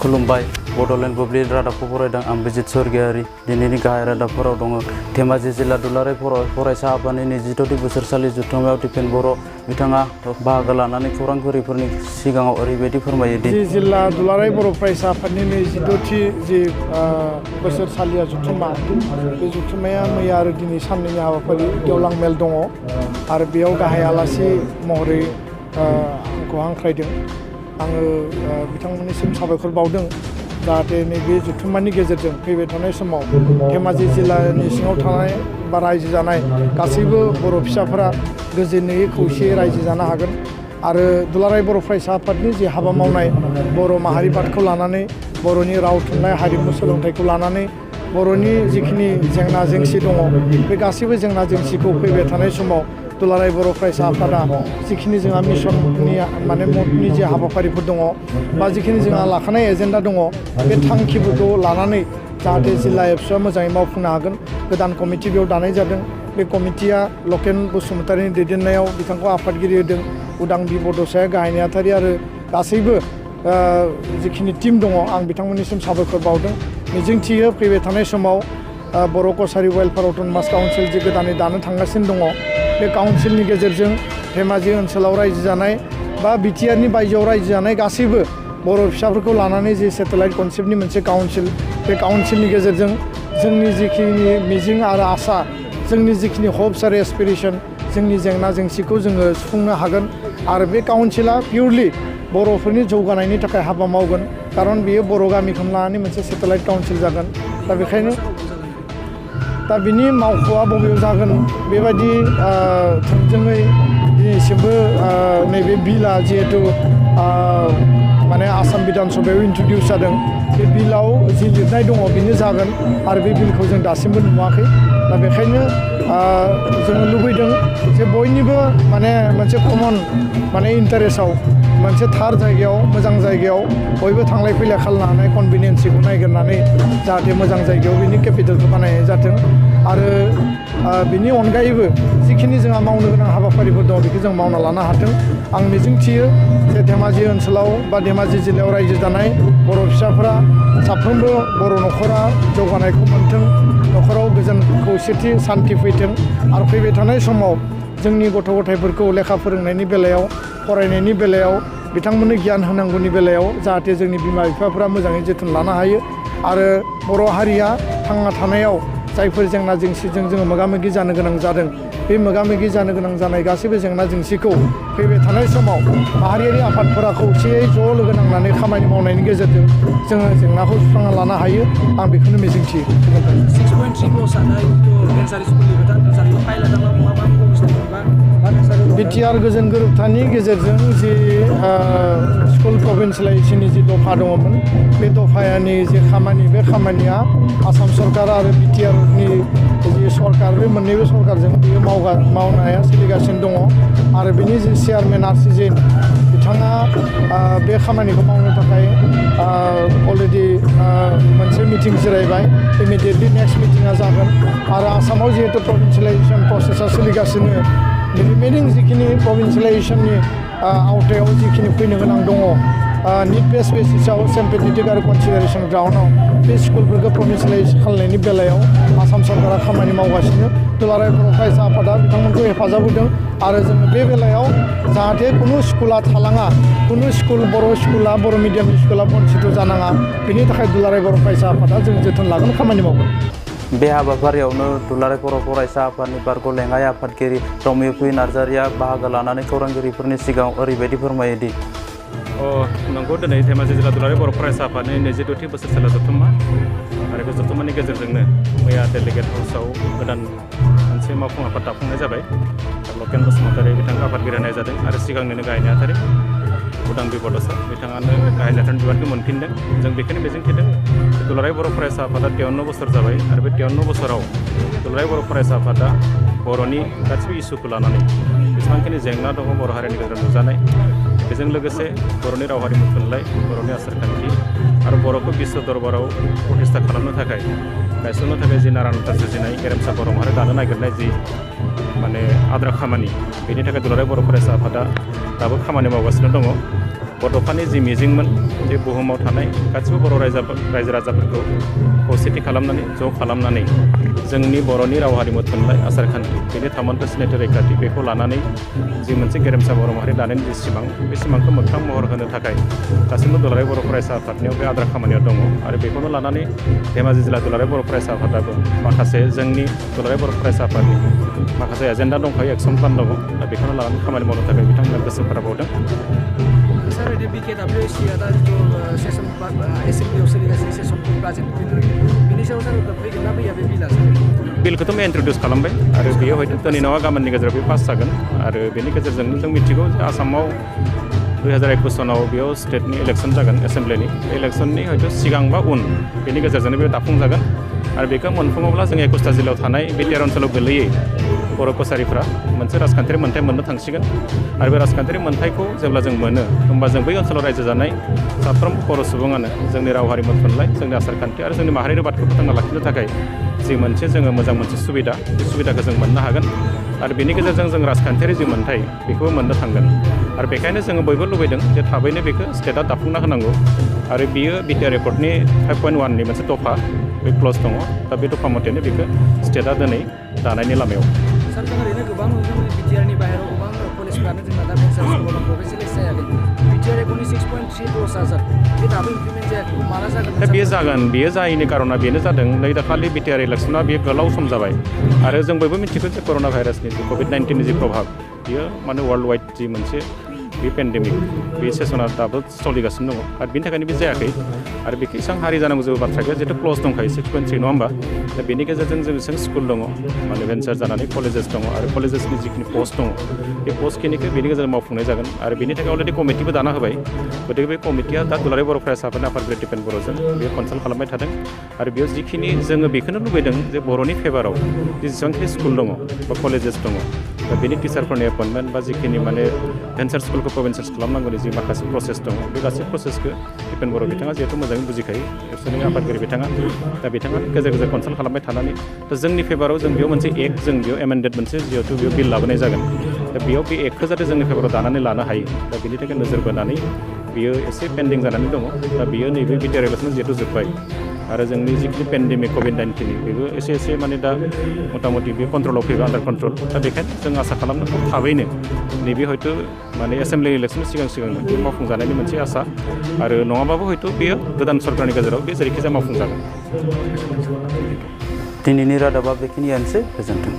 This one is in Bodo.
खुलुमबाय बड'लेण्ड बुब्लि रादाबखौ फरायदों आं बिजित सरगियारि दिनैनि गाहाय रादाबफोराव दङ धेमाजि जिल्ला दुलाराय फरायसा आफादनि 22थि बोसोरसालि जथुम्मायाव दिपेन बर' बिथाङा बाहागो लानानै खौरांगिरिफोरनि सिगाङाव ओरैबायदि फोरमायो दि जिल्ला दुलाराय बर' फरायसा आफादनि 22थि बोसोरसालिया जथुम्मा बे जथुम्माया मैया आरो दिनै साननैनि हाबाफारि गेवलां मेल दङ आरो बेयाव गाहाय आलासि महरै आंखौ हांख्रायदों आङो बिथांमोननिसिम साबायखर बावदों जाहाथे नैबे जथुम्मानि गेजेरजों फैबाय थानाय समाव धेमाजि जिल्लानि सिङाव थानाय बा रायजो जानाय गासैबो बर' फिसाफोरा गोजोनै खौसेयै रायजो जानो हागोन आरो दुलाराय बर' फरायसा आफादनि जे हाबा मावनाय बर' माहारि बादखौ लानानै बर'नि राव थुनलाइ हारिमु सोलोंथाइखौ लानानै बर'नि जिखिनि जेंना जेंसि दङ बे गासैबो जेंना जेंसिखौ फैबाय थानाय समाव दुलाराय बर' फरायसा आफादा जिखिनि जोंहा मिशननि माने मदनि जे हाबाफारिफोर दङ बा जिखिनि जोंहा लाखानाय एजेन्डा दङ बे थांखिफोरखौ लानानै जाहाथे जिल्ला एबसुआ मोजाङै मावफुंनो हागोन गोदान कमिटि बेयाव दानाय जादों बे कमिटिया लकेन बसुमतारिनि दैदेननायाव बिथांखौ आफादगिरि होदों उदां बि बड'साया गाहाय नेहाथारि आरो गासैबो जिखिनि टिम दङ आं बिथांमोननिसिम साबायखर बावदों मिजिंथियो फैबाय थानाय समाव बर' कसारि वेलफेयार अट'नमास काउन्सिल जे गोदानै दानो थांगासिनो दङ बे काउन्सिलनि गेजेरजों धेमाजि ओनसोलाव रायजो जानाय बा बिटिआरनि बायजोआव रायजो जानाय गासैबो बर' फिसाफोरखौ लानानै जे सेटेलाइट कनसेप्टनि मोनसे काउन्सिल बे काउन्सिलनि गेजेरजों जोंनि जिखिनि मिजिं आरो आसा जोंनि जिखिनि हप्स आरो एसपिरेसन जोंनि जेंना जेंसिखौ जोङो सुफुंनो हागोन आरो बे काउन्सिला पिउरलि बर'फोरनि जौगानायनि थाखाय हाबा मावगोन खारन बेयो बर' गामिखौनो लानानै मोनसे सेटेलाइट काउन्सिल जागोन दा बेखायनो दा बिनि मावख'आ बबेयाव जागोन बेबायदि थोंजोङै दिनैसिमबो नैबे बिलआ जिहेतु माने आसाम बिधान सभायाव इन्ट्रडिउस जादों बे बिलआव जि लिरनाय दङ बेनो जागोन आरो बे बिलखौ जों दासिमबो नुवाखै दा बेखायनो जोङो लुबैदों जे बयनिबो माने मोनसे कमन माने इन्टारेस्टआव मोनसे थार जायगायाव मोजां जायगायाव बयबो थांलाय फैलाय खालामनो हानाय कनभिनियेन्सखौ नायगिरनानै जाहाथे मोजां जायगायाव बिनि केपिटेलखौ बानायनाय जाथों आरो बिनि अनगायैबो जिखिनि जोंहा मावनो गोनां हाबाफारिफोर दं बेखौ जों मावना लानो हाथों आं मिजिंथियो जे धेमाजि ओनसोलाव बा धेमाजि जिल्लायाव रायजो जानाय बर' फिसाफोरा साफ्रोमबो बर' न'खरा जौगानायखौ मोनथों न'खराव गोजोन खौसेथि सान्थि फैथों आरो फैबाय थानाय समाव जोंनि गथ' गथायफोरखौ लेखा फोरोंनायनि बेलायाव फरायनायनि बेलायाव बिथांमोननो गियान होनांगौनि बेलायाव जाहाथे जोंनि बिमा बिफाफोरा मोजाङै जोथोन लानो हायो आरो बर' हारिया थांना थानायाव जायफोर जेंना जेंसिजों जोङो मोगा मोगि जानो गोनां जादों बे मोगा मोगि जानो गोनां जानाय गासैबो जेंना जेंसिखौ फैबाय थानाय समाव माहारियारि आफादफोरा खौसेयै ज' लोगो नांनानै खामानि मावनायनि गेजेरजों जोङो जेंनाखौ सुस्रांना लानो हायो आं बेखौनो मिजिंथियो बिटिआर गोजोन गोरोबथानि गेजेरजों जि स्कुल प्रभिन्सियेलाइजेसननि जि दफा दङमोन बे दफानि जे खामानि बे खामानिया आसाम सरकार आरो बिटिआरनि जि सरकार बे मोननैबो सरकारजों बेयो मावनाया सोलिगासिनो दङ आरो बिनि जि चेयारमेन आरसिजेन बिथाङा बे खामानिखौ मावनो थाखाय अलरेडि मोनसे मिटिं जिरायबाय इमिडियेटलि नेक्स्ट मिटिङा जागोन आरो आसामाव जिहेतु प्रभिन्सियेलाइजेसन प्रसेसा सोलिगासिनो रिमेनिं जिखिनि प्रभिन्सियेलाइजेसननि आवथायाव जिखिनि फैनो गोनां दङ निड बेस बेसिसाव सिम्पेथेटिक आरो कनसिडारेसन ग्राउन्डआव बे स्कुलफोरखौ प्रभिन्सियेलाइज खालामनायनि बेलायाव आसाम सरकारा खामानि मावगासिनो दुलाराय बर' फरायसा आफादा बिथांमोनखौ हेफाजाब होदों आरो जोङो बे बेलायाव जाहाथे खुनु स्कुला थालाङा खुनु स्कुल बर' स्कुला बर' मिडियामनि स्कुला बन्सित जानाङा बेनि थाखाय दुलाराय बर' फरायसा आफादा जों जोथोन लागोन खामानि मावगोन बे हाबाफारियावनो दुलाराय बर' फरायसा आफादनि बारग' लेङाइ आफादगिरि रमिय पि नार्जारिया बाहागो लानानै खौरांगिरिफोरनि सिगाङाव ओरैबायदि फोरमायोदि नंगौ दिनै धेमाजि जिल्ला दुलाराय बर' फरायसा आफादनि 22थि बोसोरसालिया जथुम्मा आरो बे जथुम्मानि गेजेरजोंनो मैया डेलिगेट हाउसआव गोदान मोनसे मावफुं आफाद दाफुंनाय जाबाय लकेन बसुमतारि बिथांखौ आफादगिरि होनाय जादों आरो सिगांनिनो गाहाय नेहाथारि उदां बि बड'सा बिथाङानो गाहाय नेहाथारिनि बिबानखौ मोनफिनदों जों बेखौनो मिजिंथिदों दुलाराय बर' फरायसा आफादा 53 बोसोर जाबाय आरो बे 53 बोसोराव दुलाराय बर' फरायसा आफादा बर'नि गासिबो इस्युखौ लानानै जेसेबांखिनि जेंना दङ बर' हारिनि गेजेराव नुजानाय बेजों लोगोसे बर'नि राव हारिमु थुनलाइ बर'नि आसारखान्थि आरो बर'खौ बिश्व दरबाराव प्रतिष्ठा खालामनो थाखाय गायसननो थाखाय जि नारा नाथा जुजिनाय गेरेमसा बर' माहारि दानो नागिरनाय जि माने आद्रा खामानि बेनि थाखाय दुलाराय बर' फरायसा आफादा दाबो खामानि मावगासिनो दङ बड'फानि जि मिजिंमोन जे बुहुमाव थानाय गासिबो बर' रायजो राजाफोरखौ खौसेथि खालामनानै ज' खालामनानै जोंनि बर'नि राव हारिमु थुनलाइ आसारखान्थि बेनि थामोन्थो सिनायथि रैखाथि बेखौ लानानै जि मोनसे गेरेमसा बर' माहारि दानायनि जि सिमां बे सिमांखौ मोगथां महर होनो थाखाय दासिमबो दुलाराय बर' फरायसा आफादनियाव बे आद्रा खामानियाव दङ आरो बेखौनो लानानै धेमाजि जिल्ला दुलाराय बर' फरायसा आफादाबो माखासे जोंनि दुलाराय बर' फरायसा आफादनि माखासे एजेन्डा दंखायो एक्सन प्लान दङ दा बेखौनो लानानै खामानि मावनो थाखाय बिथांमोना गोसो फोराबावदों सार ओरैनो BKWSC दा जिथु सेसन एसेम्ब्लियाव सोलिगासिनो सेसनखौ बाजेट बिनि सायाव सार फैगोन ना फैया बे बिला बिलखौथ' इन्ट्रडिउस खालामबाय आरो बेयो हयथ' दिनै नङा गाबोननि गेजेराव बे पास जागोन आरो बेनि गेजेरजोंनो जों मिथिगौ जे आसामाव 2021 सनाव बेयाव स्टेटनि इलेक्सन जागोन एसेम्ब्लिनि बे इलेक्सननि हयथ' सिगां बा उन बेनि गेजेरजोंनो बे दाफुंजागोन आरो बेखौ मोनफुङोब्ला जों 21टा जिल्लायाव थानाय बिटिआर ओनसोलाव गोलैयै बर' कसारिफ्रा मोनसे राजखान्थियारि मोन्थाय मोननो थांसिगोन आरो बे राजखान्थियारि मोन्थायखौ जेब्ला जों मोनो होमबा जों बै ओनसोलाव रायजो जानाय साफ्रोम बर' सुबुङानो जोंनि राव हारिमु थुनलाइ जोंनि आसारखान्थि आरो जोंनि माहारियारि बादखौ फोथांना लाखिनो थाखाय जि मोनसे जोङो मोजां मोनसे सुबिदा बे सुबिदाखौ जों मोननो हागोन आरो बेनि गेजेरजों जों राजखान्थियारि जि मोन्थाय बेखौबो मोननो थांगोन आरो बेखायनो जोङो बयबो लुबैदों जे थाबैनो बेखौ स्टेटआ दाफुंना होनांगौ आरो बियो बिटिआर रेकर्डनि 5.1नि मोनसे दफा बे क्लज दङ दा बे दफा मथेनो बेखौ स्टेटआ दिनै दानायनि लामायाव सार जों ओरैनो गोबां बिटिआरनि बाहेरायाव गोबां कलेजफ्रानो जोंना दा भेन्सार स्कुलाव प्रफेसियेलाइज जायाखै बिटिआर रेकर्डनि 6.3 दस हाजार बे दाबो इमप्लिमेन्ट जायाखै माला जागोन दा बेयो जागोन बेयो जायैनि कारना बेनो जादों नै दाखालि बिटिआर इलेक्सना बेयो गोलाव सम जाबाय आरो जों बयबो मिथिगौ जे कर'ना भाइरासनि जि COVID-19नि जि प्रभाब बियो माने वर्ल्ड वाइड जि मोनसे बे पेन्डेमिक बे सेसना दाबो सोलिगासिनो दङ आरो बेनि थाखायनो बे जायाखै आरो बेखौ एसेबां हारि जानांगौ जेबो बाथ्रा गैया जिहेतु क्लज दंखायो 6.3 नङा होमबा दा बेनि गेजेरजों जों एसेबां स्कुल दङ माने भेन्सार जानानै कलेजेस दङ आरो कलेजेसनि जिखिनि पस्ट दङ बे पस्टखिनिखौ बेनि गेजेरजों मावफुंनाय जागोन आरो बेनि थाखाय अलरेडि कमिटिबो दाना होबाय गतिके बे कमिटिया दा दुलाराय बर' फरायसा आफादनि आफादगिरि दिपेन बर'जों बेयो कनसाल्ट खालामबाय थादों आरो बेयाव जिखिनि जोङो बेखौनो लुबैदों जे बर'नि फेभाराव जेसेबांखि स्कुल दङ बा कलेजेस दङ दा बेनि टिचारफोरनि एपइन्टमेन्ट बा जिखिनि माने भेन्सार स्कुलखौ प्रभिन्सियेलाइज खालामनांगौनि जि माखासे प्रसेस दङ बे गासै प्रसेसखौ दिपेन बर' बिथाङा जिहेतु मोजाङै बुजिखायो एबसुनि आफादगिरि बिथाङा दा बिथाङा गेजेर गेजेर कनसाल्ट खालामबाय थानानै दा जोंनि फेभाराव जों बेयाव मोनसे एक्ट जों बेयाव एमेन्डेड मोनसे जिहेतु बेयाव बिल लाबोनाय जागोन दा बेयाव बे एक्टखौ जाहाथे जोंनि फेभाराव दानानै लानो हायो दा बेनि थाखाय नोजोर बोनानै बियो एसे पेन्डिं जानानै दङ दा बियो नैबे बिटिआर इलेक्सन जिहेतु जोब्बाय आरो जोंनि जिखिनि पेन्डेमिक COVID-19 बेबो एसे माने दा मथा मथि बे कन्ट्रलाव फैबाय आन्डार कन्ट्रल दा बेखायनो जों आसा खालामनो थाबैनो नैबे हयथ' माने एसेम्ब्लि इलेक्सननि सिगांनो बे मावफुंजानायनि मोनसे आसा आरो नङाबाबो हयथ' बेयो गोदान सरकारनि गेजेराव बे जेरैखिजाया मावफुंजागोन दिनैनि रादाबा बेखिनियानोसै गोजोन्थों